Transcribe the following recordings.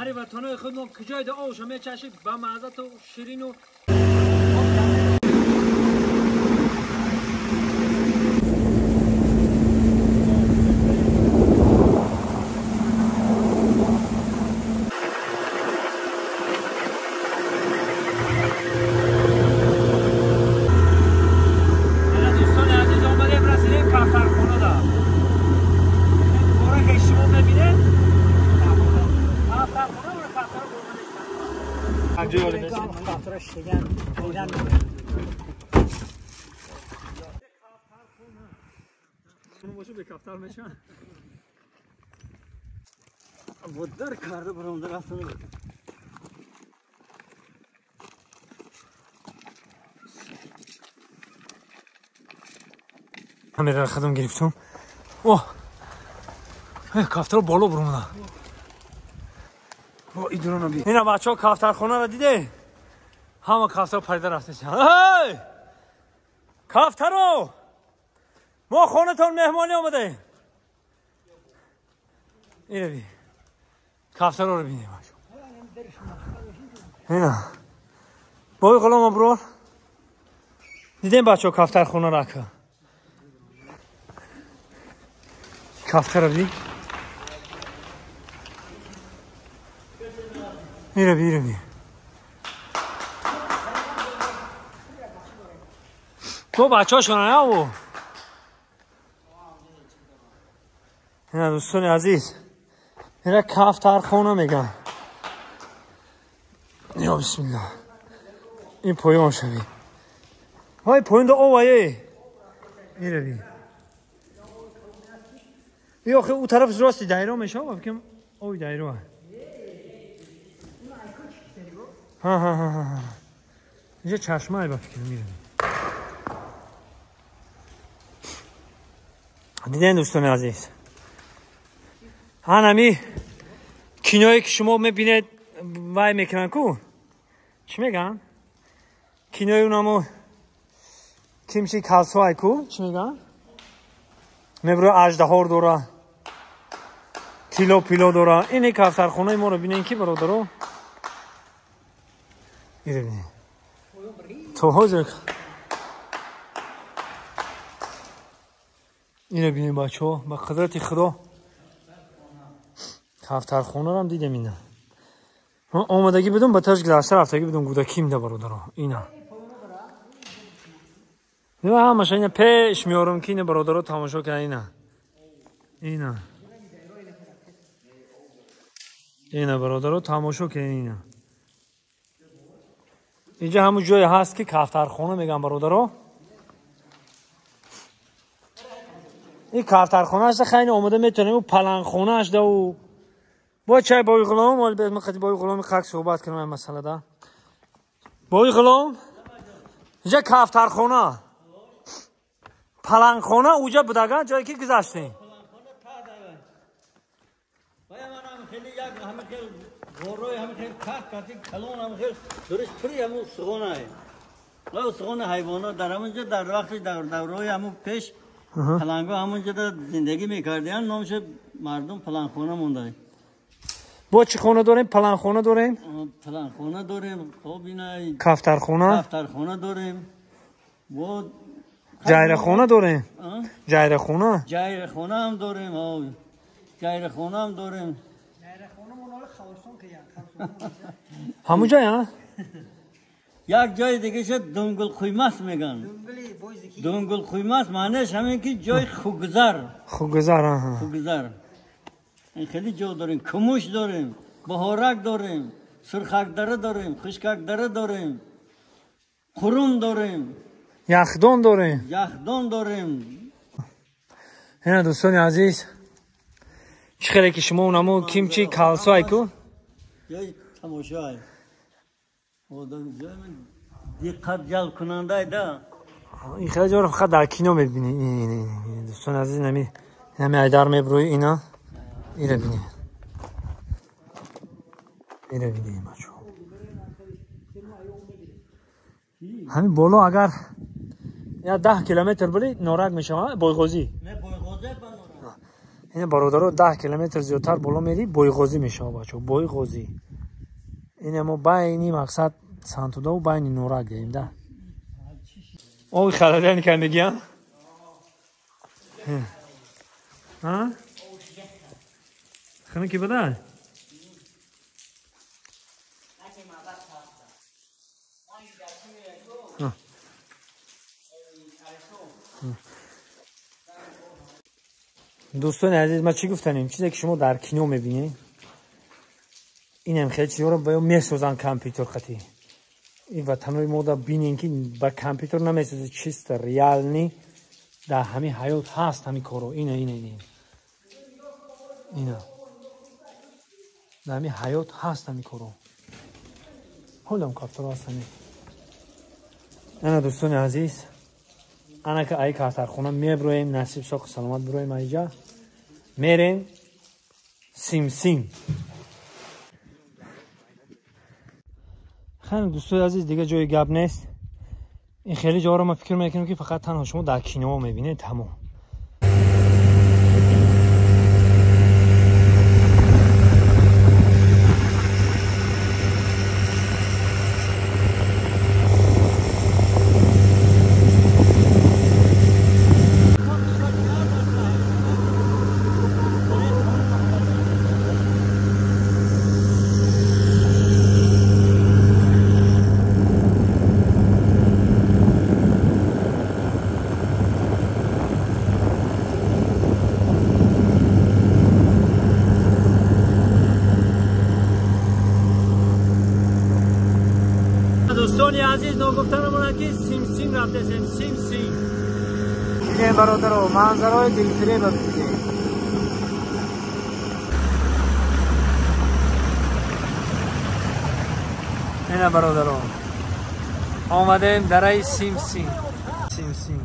شهر وطنای خودمون کجای ده آوشو میچشید با مزه و شیرین و در کرده برام در اصلا همه را خودم گرفتم. اوه کفتر بالا برام ده. اینا بچه ها کفترخانه را دیده؟ همه کفتر پریده رفته. هی کفترو ما خانه تان مهمانی آمده. اینو بی کفتر رو بینیم. اینا بای غلام برو دیدیم بچه ها کفتر خونه را که کفتر رو بی اینو بی اینو بی تو بچه ها شونه نه او اینا دوستان عزیز اینا کفترخانه میگن. یا بسم الله. این پایان شوی. های پایین ده آوایه. میره بی. ای آخه او طرف راستی دایره میشه و فکرم اوی دایره. ها ها ها ها. اینجا چشمه ای با فکر میره. دیدن دوستان عزیز. هنمی کینایی که شما میبینید وای میکنن کو چی میگن؟ کینای اونامو کیمچی کالسوای کو چی میگن؟ میبره اژدها داره تیلو پیلو داره. اینه کفترخانه ما رو بینین که برادرو اینو بینین تو حوزه اینو بینین بچه‌ها با قدرت خدا کفترخانه رو هم دیدم. اینا من آمادگی بدم به تاج گذشته رفتگی بدم گودکیم ده برادرها. اینا نه همش اینا پیش میارم که اینا برادرها تماشا کنن. اینا اینا اینا برادرها تماشا کنن. اینا اینجا همون جای هست که کفترخانه میگن برادرها. این کفترخانه هست خیلی آماده میتونیم و پلنگخانه هست و با چای بای غلام مال به من خدی بای غلام خاک صحبت کنم این مسئله ده. بای غلام اینجا کفترخانه پلنگخانه اونجا بودگان جایی که گذشتیم. در همونجا در وقتی در دوره همون پیش پلنگا همونجا زندگی میکردن. نامش مردم پلنگخانه مونده. با چی خونه داریم؟ پلنگخانه داریم؟ پلنگخانه داریم. خب اینا کفترخانه؟ کفترخانه داریم. با جایرخانه داریم. جایرخانه؟ جایرخانه هم داریم. جایرخانه هم داریم. جایرخانه مال خراسان که همون جای ها؟ یک جای دیگه شد دنگل خویماس میگن. دنگل خویماس معنیش همین که جای خوگذر. خوگذر ها. خوگذر. این خیلی جا داریم. کموش داریم، بهارک داریم، سرخک دره داریم، خشکک دره داریم، قرون داریم، یخدان داریم. یخدان داریم. اینا دوستان عزیز چه خیلی که شما اونمو کیمچی کالسوای کو یه تماشای آدم جای من دقت جلب کننده ده. این خیلی جا رو فقط در کینو میبینی. این دوستان عزیز نمی ایدار میبروی اینا اینو بینی اینو بینی بچه‌ها. همین بالا اگر یا 10 کیلومتر بری نورک میشه. بایغوزی. نه بایغوزی با نورک. Ина бародаро 10 километр зиёдтар боло мери Бойғозӣ мешава бачо, Бойғозӣ. Ина мо байни мақсад Сантудаву байни Норак дорем да. Оби халадани ка мегиян? Ҳа? Хана ки бада? Дӯстони азиз, ман чӣ гуфтанем? Чизе ки шумо дар кино мебинед, инам хеле чизҳоро ба месозанд компютер хати. Ин ватанои мо да бинем ки ба компютер намесозад, чисто реални дар ҳамин ҳаёт ҳаст ҳамин коро. Ина ина ина. Ина. Дар ҳамин ҳаёт ҳаст ҳамин коро. Ҳолам кафтаро ҳаст ҳамин. Ана дӯстони азиз, ана ки ай картархона меброем, насиб соқ саломат бироем айҷа. Мерем Симсим. Хайр дӯстои азиз, дига ҷои гап нест. Ин хеле ҷоро ман фикр мекунам ки фақат танҳо шумо дар киноҳо мебинед, тамом. Дӯстони азиз, ногуфтанамонад ки Симсим рафтесем, Симсим. Бинед бародаро, манзарои дилфиреба бибинед. Ина бародаро, омадем дараи Симсим. Симсим.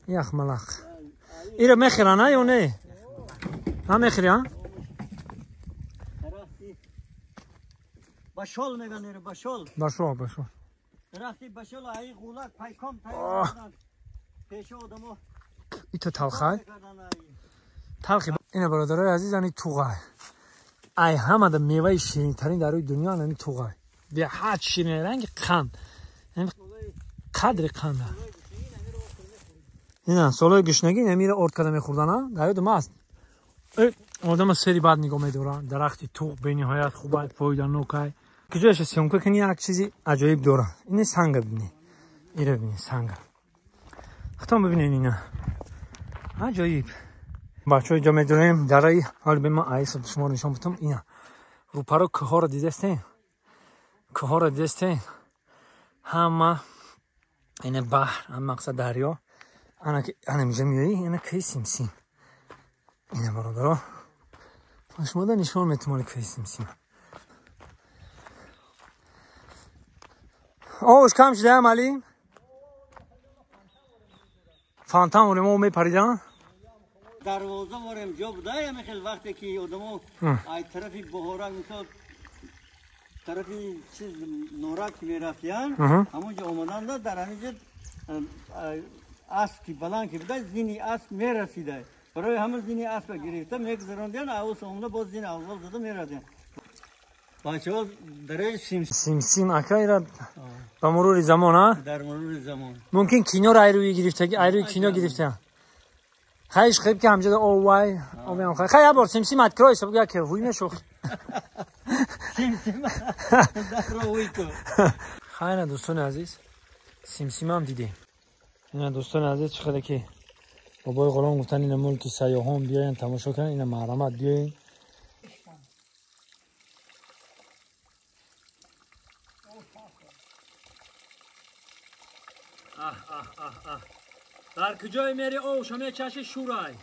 Яхмалақ. Ира мехӯранд ё не? Ҳа мехӯранд? Башол меган, башол. Башол, башол. Дарахти башол ай ғулак пайком тайёр. Пешо одамо. Ито талхай. Талхи. Ина бародарои азиз, ани туғай. Ай ҳамада меваи ширинтарин дар рӯи дунё ани туғай. Беҳад ширин, ранги қанд. Қадри қанд. Ина солои гушнагӣ намира орд карда мехӯрдана, дар ёдам аст. Одама сери бад нигоҳ медорад. Дарахти туғ бениҳоят хубай, фоиданокай. Куҷояша съёмка кунӣ, як чизи аҷоиб дорад. Ини санга бибинед. Ира бибинед, санга. Худтон бибинед ина. Аҷоиб. Бачаҳо иҷо медорем дараи ҳоли бе ман айс шуморо нишон бидам. Ина. Рӯпаро кӯҳҳоро дидастен? Кӯҳҳоро дидастен? Ҳама ина баҳр, ҳама мақсад дарё. Ана ки ана инҷа меоӣ, ина кӯҳи Симсим. Ина бародаро, шумо да нишон метумали кӯҳи Симсим. Ош кам шуда малим? Фонтан орем, о мепаридан? Дарвоза ворем ҷо буда, хел вақте ки одамо ай тарафи Бухора мисол тарафи чиз Норак мерафтиян, ҳамонҷо омаданда дар ҳаминҷо асп ки баланд ки буда, зини асп мерасида. Барои ҳама зини аспа гирифта мегузарондиян, аввал омада боз зини аввал зада мерасиданд. Бачаҳо дараи Симсим. Симсим ака ира ба мурури замон, а? Дар мурури замон. Мумкин киноро айрӯи гирифтаги, айрӯи кино гирифта. Хайш хеб ки ҳамҷода овай, оваям хай. Хай як бор Симсим открой, саб як ҳуй мешух. Симсим дарро ҳуй ку. Хай на дӯстони азиз, Симсим ҳам дидем. Ина дӯстони азиз, чӣ хеле ки бобои ғулом гуфтан ина мулки сайёҳон биёянд тамошо кунанд, ина маҳрамат биёен. Дар куҷое мери овша мечаши шӯрай.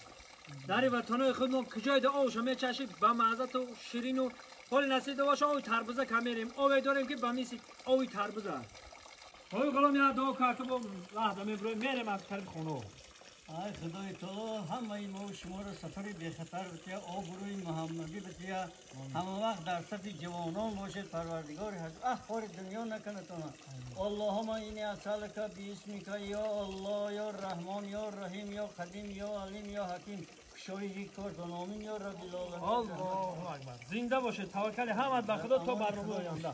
Дари ватанои худ мо куҷое да овша мечаши ба маззату ширину ҳоли насиб боша ови тарбуза камерем. Ове дорем ки ба мисли ови тарбуза. Ой ғулом я дуо кард бо лаҳза меброем мерем аз тарафи хонаҳо. Ай Худои таоло ҳамаи мо шуморо сафари бехатар бития, обрӯи муҳаммадӣ бития, ҳама вақт дар сафи ҷавонон бошед. Парвардигори ҳаст, аҳ, хори дунё накунатона. Аллоҳума инни асалука биисмика ё Аллоҳ, ё Раҳмон, ё Раҳим, ё Қадим, ё Алим, ё Ҳаким. Кушои кортон, омин ё Раббил оламин. Аллоҳу акбар, зинда бошед. Таваккали ҳамат ба Худо, то барномаи оянда.